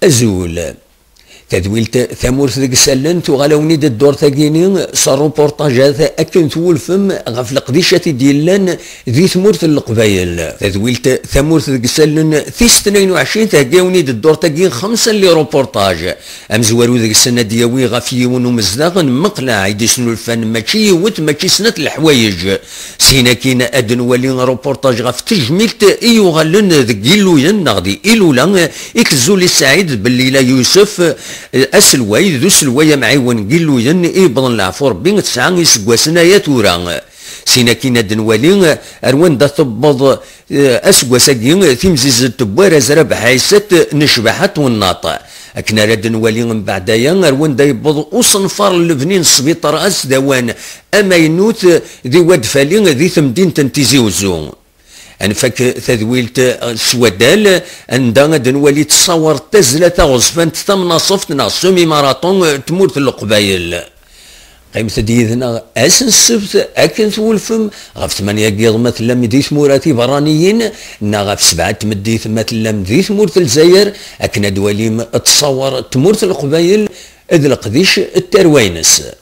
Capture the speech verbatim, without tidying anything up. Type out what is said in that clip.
Azul. Tadwilt Tamurt deg isallen tuɣal-awen-id ddurt-agi-ni s rruportajat akken twulfem ɣef leqdicat i d-yellan di tmurt n Leqbayel. Tadwilt Tamurt deg isallen tis tnayen u ɛecrin thegga-awen-id ddurt-agi xemsa n les reportages. Amezwaru deg-sen ad d-yawi ɣef yiwen umezdaɣ n Meqleɛ i d-isnulfan mačči yiwet, mačči snat leḥwayeǧ. Syin akkin ad nwali reportage ɣef tejmilt i yuɣalen deg Iluyen neɣ di Ilula i Tzuli Saɛid d Bellila Yusef, aselway d uselway amɛiwen n Iluyen i yewwḍen leɛfu Rebbi tesɛa iseggasen aya tura. Syin akkin ad nwali ar wanda tewweḍ, eh, aseggas-agi timzizzelt n warraz Rabeḥ Ɛisat n ccbaḥa n twennaḍt. Akken ara d-nwali mbeɛd aya ar wanda yewweḍ usenfar n lebni n sbiṭar asdawan amaynut di Wad Fali di temdint n Tizi Uzzu. Ad nfak tadwilt s waddal, anda ad nwali tessawaṛ tazzla taɣezfant tamnaṣeft neɣ semi-marathon n tmurt n Leqbayel. Qqimet-d yid-neɣ ass n ssebt akken twulfem ɣef tmanya n yiḍ ma tellam di tmura tiberraniyin neɣ ɣef sebɛa n tmeddit ma tellam di tmurt n Lezzayer akken ad twalim tessawaṛ n tmurt n Leqbayel d leqdic n tarwa-ines.